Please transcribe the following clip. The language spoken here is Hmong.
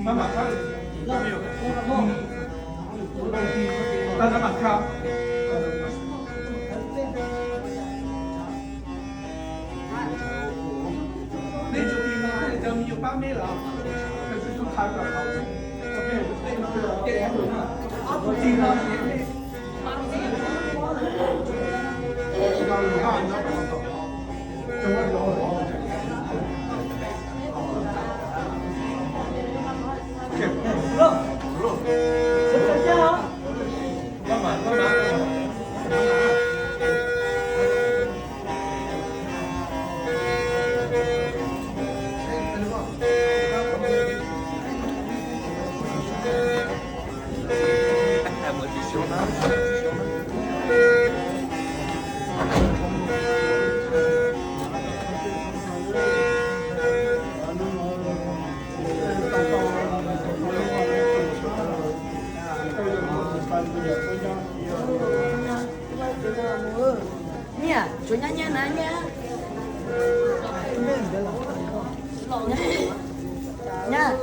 Maj mam khawb, tab maj mam khawb. Nej tsum tig no, cov me nyuam pab mej los, cov me nyuam qha kom, ob tug tig no, Niam, tsuav nyob nyiaj na nyiaj. Nyiaj.